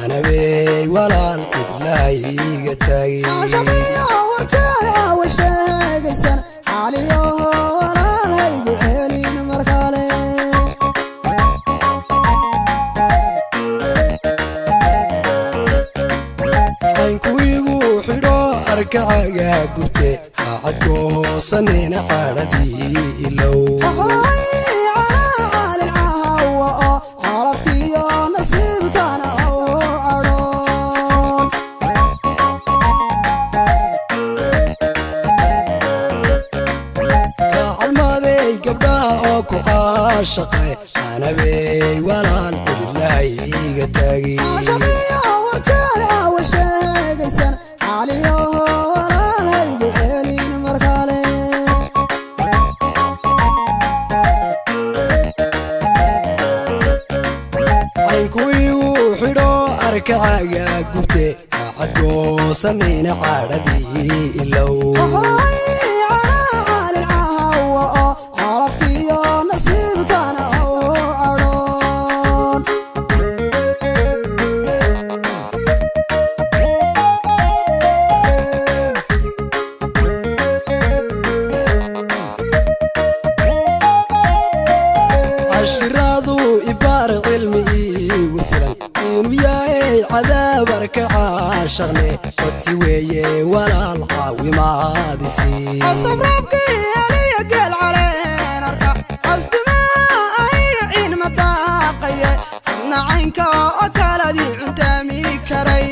Anabey walaal cidlaayiga taagay Caashaqiyo warkaan caawa sheegaysan xaaliyaho walaal haygu celin mar kale. Caynkuigu xidho arkacaga gubte haacadko hoosanina xaadhadii ilow. Ahoy calaa caalin caawa oo calafkiyo nasiibkana u cadhoon. Kacalmaday gabdhaha oo ku caashaqay anabey walaal cidlaayiga taagay Caashaqiyo warkaan caawa sheegaysan xaaliyaho walaal haygu celin mar kale. Caynkuigu xidho arkacaga gubte haacadkoosanina xaadhadii ilow. Ahoy calaa caalin caawa oo calafkiyo nasiibkana u cadhoon. Cashiraadu ibaar cilmi iigu filan inuu yahay cadaab arka caashaqne codsi weeye walaal caawimaadisi. Cawsabraabkii heliya geel caleen arka cawstimaa ahiyo ciin ma daaqaye adna caynka oo kaladii cuntaami karay.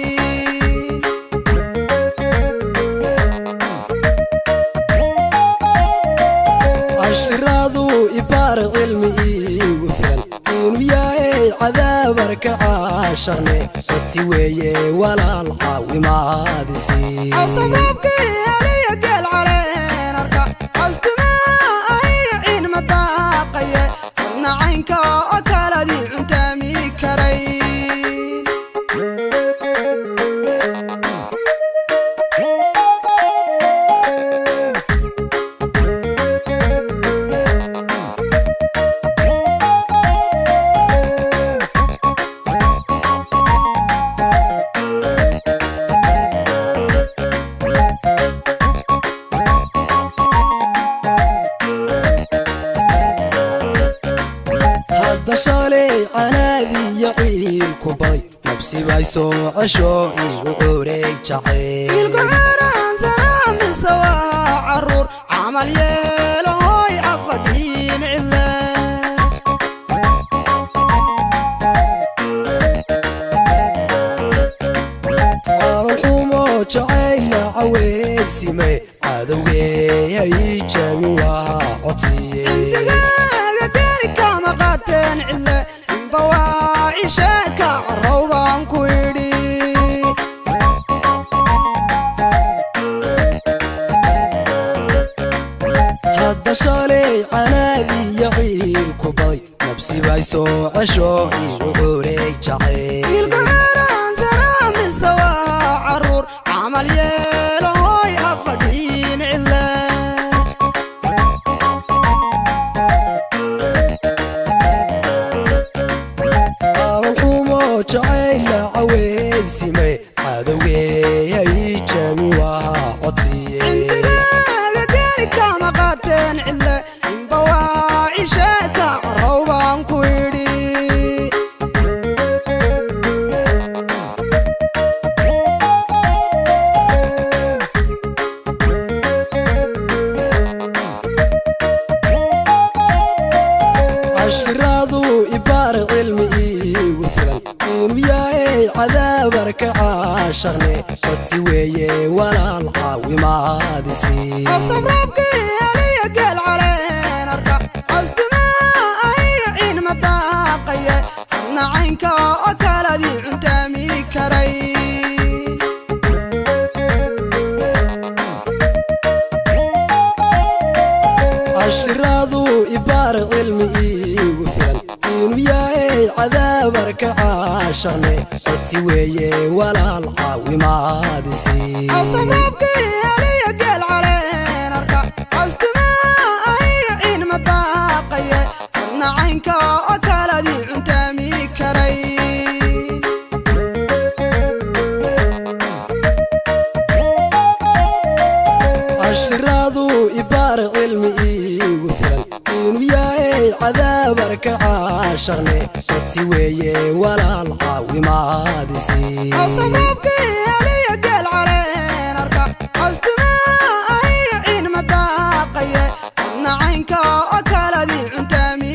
Cashiraadu ibaar cilmi iigu filan inuu yahay cadaab arka caashaqne codsi weeye walaal caawimaadisi. Cawsabraabkii heliya geel caleen arka cawstimaa ahiyo ciin ma daaqaye adna caynka oo kaladii cuntaami karay. Hadda shalay canaadiyo ciilku baday nabsi bay soo cesho igu cureeg jacayl. Wiilku ceeraan mise waa caruur camal yeelo hoy afadhiin cidle. Caloolxumo jacayl caweysime cadowgey hay jabin waa codsiye. Cindigaaga geeri kama qaateen cidle inba waa cisheeka carrow baan ku idhi. Hadda shalay canaadiyo ciilku baday nabsi bay soo cesho igu cureeg jacayl. Wiilku ceeraan mise waa caruur camal yeelo hoy afadhiin cidle. Caloolxumo jacayl caweysime cadowgey hay jabin waa codsiye. Cindigaaga geeri kama qaateen cidle inba waa cisheeka carrow baan ku idhi. Cashiraadu ibaar cilmi iigu filan inuu yahay cadaab arka caashaqne codsi weeye walaal caawimaadisi. Cawsabraabkii heliya geel caleen arka cawstimaa ahiyo ciin ma daaqaye adna caynka oo kaladii cuntaami karay. Cadaab arka caashaqne, codsi weeye walaal, caawimaadisi. Cawsabroobkii heliya geel caleen arka, cawstumaa ahiyo ciin ma daaqaye, adna caynka oo kaladii cuntaami karay. Cashiraadu ibaar cilmi iigu filan inuu yahay cadaab arka caashaqne, codsi weeye walaal, caawimaadisi. Cawsabroobkii heliya geel caleen arka, cawstumaa ahiyo ciin ma daaqaye, adna caynka oo kaladii cuntaami